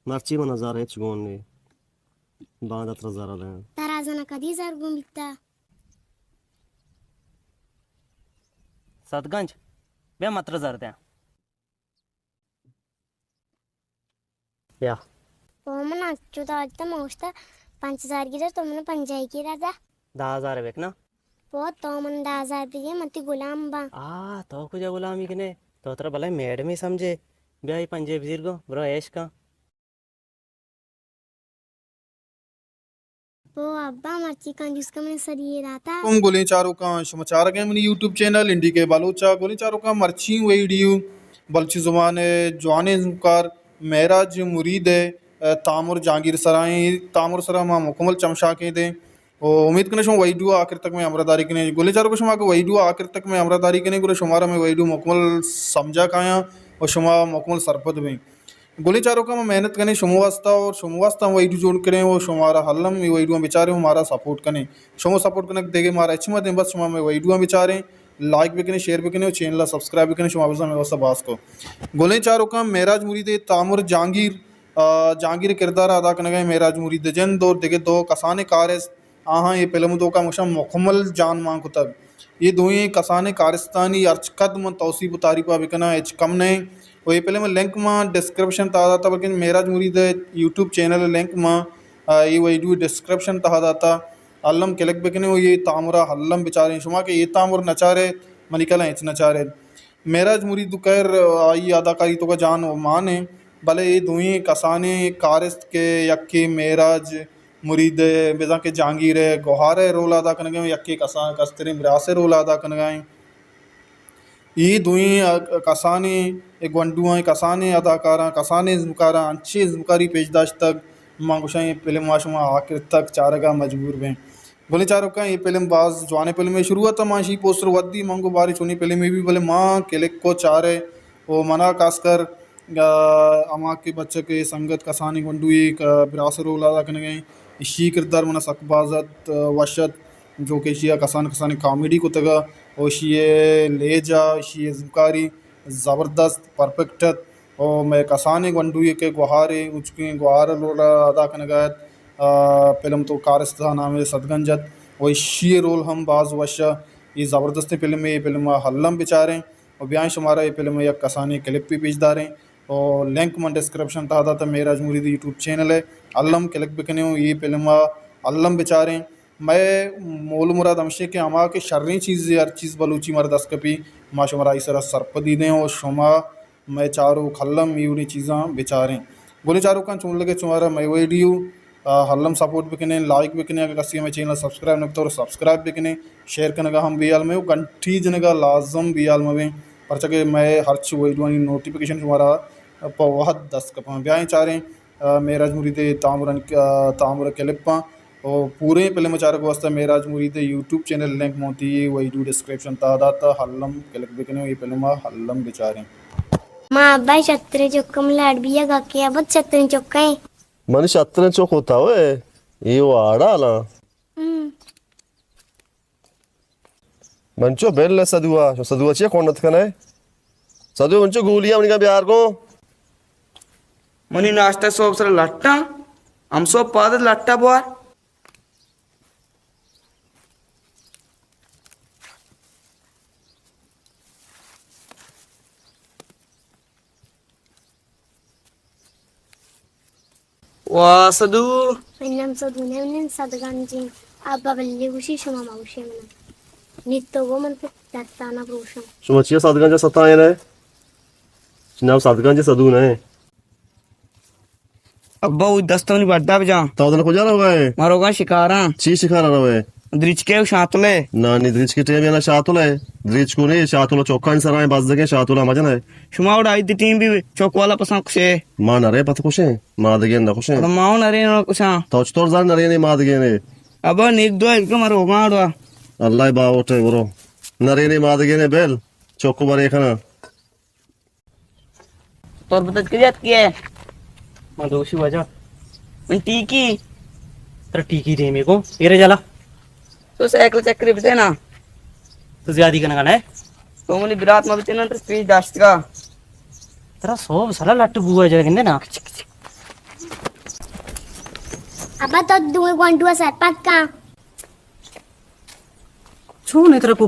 مرچی من زر ہچ گون نے۔ باندا ترا زر دیاں۔ ترا زنا کدی زر گون بیتا؟ سدگنج، بیا من ترا زر دیاں۔ یا۔ تو من انچو داتا، من گوشتا پنچ ہزار گرا، تو من پنجاہ گرا دا۔ دہ ہزار بکنا۔ وہ تو من دہ ہزار بگے، من تی غلام باں۔ آ، تو کجا غلامی کنے؟ تو ترا بلے میڈمے سمجھے۔ بیا اے پنجاہ بزیر گو، برو عیش کن۔ او ابا، مرچی کنجوس کا من سری داتا۔ تم گلیں چاروکاں، شما چارگ ء منی یوٹیوب چینل انڈی کے بلوچ ء۔ گلیں چاروکاں، مرچی ویڈیو بلوچی زبان ء جوانیں زمکار معراج مرید ء تامر جہانگیر سرائیں۔ تامر سرا ما مکمل چمشاکیں دیں۔ او امید کنیں شما ویڈیو آخر تک میں ہمراہ داری کنیں۔ گلیں چاروکاں، شما کہ ویڈیو آخر تک میں ہمراہ داری کنیں، گڑا شمارا میں ویڈیو مکمل سمجھا کایاں و شما مکمل سرپد بیں۔ گلیں چاروکاں، ما محنت کنیں شما واسطہ اور شما واسطہ ہم ویڈیو جوڑ کنیں اور شمارا حلم یہ ویڈیو بچاریں، ہمارا سپورٹ کنیں۔ شما سپورٹ کنگ دیگے مارا اچ مت دیں، بس شما میں ویڈیو بچاریں، لائک بکنیں، شیئر بکنیں اور چینل سبسکرائب بکنیں۔ شما بس ہمیں واسطہ باز کو۔ گلیں چاروکاں، معراج مرید تامر جہانگیر، آ، جہانگیر کردار ادا کنگا ہے معراج مرید جند اور دیگے دو کسانیں کارست آہاں اے پلم توکا مشا مکمل جان مان کتگ۔ اے دوئیں کسانیں کارستانی ہرچ قد من توصیف و تعریف ء بکناں ہچ کم نہ انت۔ و اے پلم لنک ما ڈسکرپشن تہا داتا، بلکن معراج مرید یوٹیوب چینل لنک ما، آ، اے ویڈیو ڈسکرپشن تہا داتا۔ الم کلک بکنیں و اے تامرا الم بچاریں۔ شما کہ اے تامر نچارے، منی کلا ہچ نچارے۔ معراج مرید خیر آئی اداکاری توکا جان و مان ہیں، بلے اے دوئیں کسانیں کارست کہ یکے معراج مرید ء بزاں کہ جہانگیر ء گوہار ء رول ادا کنگ ء، یکے کسان کستریں براس ء رول ادا کنگ ء انت۔ اے دوئیں کسانیں گونڈواں، کسانیں اداکاراں، کسانیں ازمکاراں انچیں ازمکاری پیش داشتگ، من گوشاں اے فلم ء شما آخر تک چارگ ء مجبور بیں۔ گلیں چاروکاں، اے فلم باز جوانیں فلمے۔ شروعات ء ما اشی پوسٹر ودی من گوں باریں چونیں فلمے بی، بلے ما کلک کو چارے و منا خاص کر، آ، ہما کہ بچک ء سنگت کسانیں گونڈوے ک-، براس ء رول ادا کنگ ء انت، اشی کردار منا سک باز ات، آ، وش ات، جو کہ اشی ء کسان کسانیں کامیڈی کتگ ء و اشی ء لہجہ، اشی ء ازمکاری زبردست پرفیکٹ ات۔ و مئے کسانیں گونڈوے کہ گوہارے، اچکیں گوہار ء رول ء ادا کنگ ء ات، آ، فلم تو کارست ء نام ء سدگنج ات و اشی ء رول ہم باز وش ء۔ اے زبردستیں فلمے، اے فلم ء الم بچاریں و بیائیں شمارا اے فلم ء یک کسانیں کلپے پیش داریں و لنک من ڈسکرپشن تہا داتہ، معراج مرید یوٹیوب چینل ء الم کلک بکنیں و اے فلم ء الم بچاریں۔ مئے مول مراد ہمشی کہ ہما کہ شریں چیزے، ہر چیز بلوچی مارا دست کپی، ما شمارا آئی سرا سرپدی دیں و شما مئے چاروک الم اے وڑیں چیزاں بچاریں۔ گلیں چاروکاں، چون لگے شمارا مئے ویڈیو، آ، الم سپورٹ بکنیں، لائک بکنیں، اگر کسی مئے چینل سبسکرائب نہ کتو سبسکرائب بکنیں، شیئر کنگا ہم بیال مئے و گھنٹی جنگا لازم بیال مبیں، پرچا کہ مئے ہرچ ویڈیوانی نوٹیفیکیشن شمارا پہ وہد دست کپاں۔ بیائیں چاریں، آ، معراج مرید تامران، آ، تامر کلپاں۔ و پوریں فلم چارگ واسطہ معراج مرید یوٹیوب چینل لنک مونتی ویڈیو ڈسکرپشن تہا داتا، الم کلک بکنیں و اے فلم ء الم بچاریں۔ ما ابا شتریں چکم لاڈ بیا گا کہ ابد شتریں چکیں۔ منی شتریں چک ہوتا ہوئے، اے واڑا لا۔ ہم۔ من چو بل سدوا، سدوا چی کونت کنے؟ سدوا من چو گولیاں منی کا بیار کو۔ منی ناشتہ صبح سر لٹا، ہم صبح پاد لٹا بوار۔ وا سدو۔ من نام سدو نہ، من نام سدگنجیں۔ ابا بلے گوشی، شما ما گوشی منا۔ نی تو گو من تو دستانا بروشم۔ شما چیا سدگنج ستائے نہ؟ نام سدگنج سدو نہ۔ ابا، او دست منی بڈا بجا۔ تو دل کجا روگا ہے؟ ما روگا شکارا۔ چی شکارا روے؟ دریچکے و شاتلے۔ نا، نی دریچکے ٹیم یا نا شاتلے۔ دریچکو نے شاتلو چوکان سرائیں بزدگیں شاتلا مجن ہے۔ شما وڑا عید ٹیم بھی چوک والا پسند کشے۔ ما نرے پت کشیں، ما دگے نہ کشیں۔ ما نرے نہ کشاں۔ تو چطور زان نرے نے ما دگے نے؟ ابا، نیک دعا ہے کہ ما روگا وڑا۔ اللہ باوٹے برو۔ نرے نے ما دگے نے بیل، چوکو برے کنا۔ تربت کجا اتکے؟ من دوشی واجہ۔ من ٹیکی۔ ترا ٹیکی دیمی کو، ایرے جلا۔ تو سائیکل چکری بتے نا۔ تو زیادی کنگا نہ۔ تو منی برات ما بتے نا، ترا پیش داشتگا۔ ترا سوب سلا لٹ بوا جا گندے نا۔ ابا تو دوئیں گونڈو سرپد کن۔ چون اترا کو